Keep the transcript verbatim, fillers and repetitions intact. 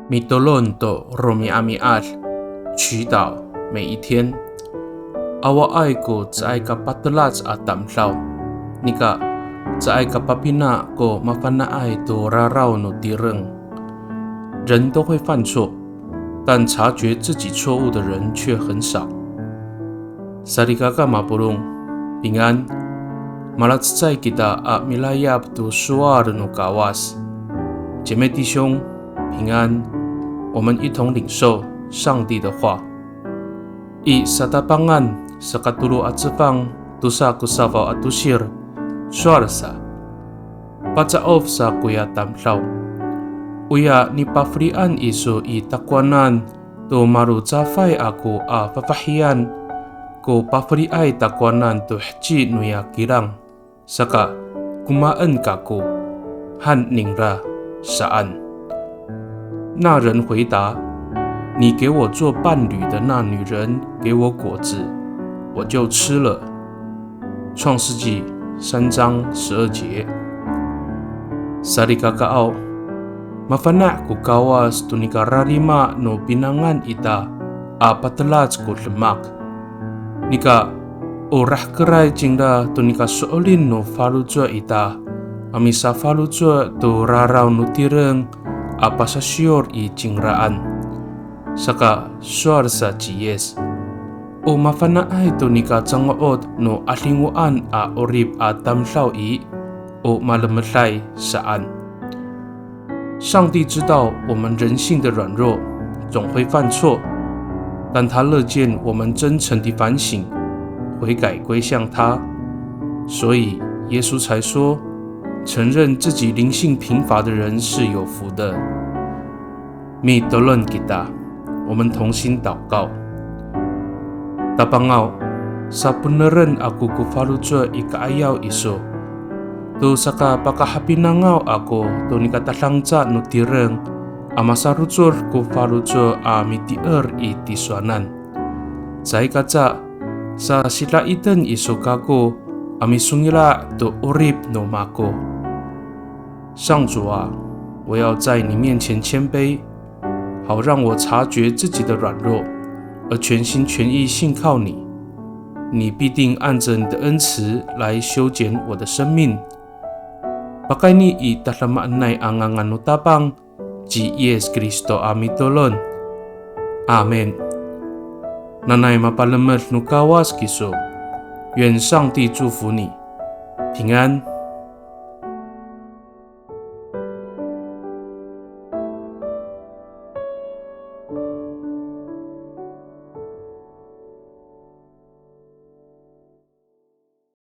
Mitolon to romi'ami'ad, 祈祷每一天。Awaay ko caay ka patelac a tamdaw, nika caay ka papina ko mafana'ay to raraw no tireng. 人都会犯错，但察觉自己错误的人却很少。Salikaka mapolong, 平安。Malacecay kita a milayap to sowal no Kawas. 姐妹弟兄，平安。我们一同领受上帝的话。I Satapangan, sakatolo a cefang, tosa ko safaw a tosir, sowal sa. Paca'of sa koya tamdaw. Oya nipafelian iso i takowanan to malocafay ako a fafahiyan, ko pafeliay takowanan to heci noya kilang, saka komaen kako, han ningra saan. 那人回答：“你给我做伴侣的那女人给我果子，我就吃了。”创世纪三章十二节。Salikakaaw, mafana' ko Kawas to nikararima no pinangan ita a patelac ko demak. Nika, o rahkeray cingra to nikaso'elin no faloco' ita a misafaloco' to raraw no tireng a pasasiyor i cingraan. Saka sowal sa ci Yis, o mafana'ay to nikacango'ot no 'adingoan a 'orip a tamdaw i, o malemeday saan. 上帝知道我们人性的软弱，总会犯错，但他乐见我们真诚地反省、悔改归向他。所以耶稣才说，承认自己灵性贫乏的人是有福的。Mitolon kita. 我们同心祷告。Tapangaw, saponeren ako ko faloco' i ka'ayaw iso to sakapakahapinangaw ako to nikatadangca no tireng a masarocod ko faloco' a mitier i tisowanan. Caay kaca, sasidaiten iso kako a misongila' to 'orip no mako. 上主啊，我要在你面前谦卑，好让我察觉自己的软弱，而全心全意信靠你。你必定按着你的恩慈来修剪我的生命。Pakayni i tadamaanay a ngangan no Tapang ci Yis Kristo a mitolon. Amin. Nanay mapalemed no Kawas kiso. 愿上帝祝福你，平安。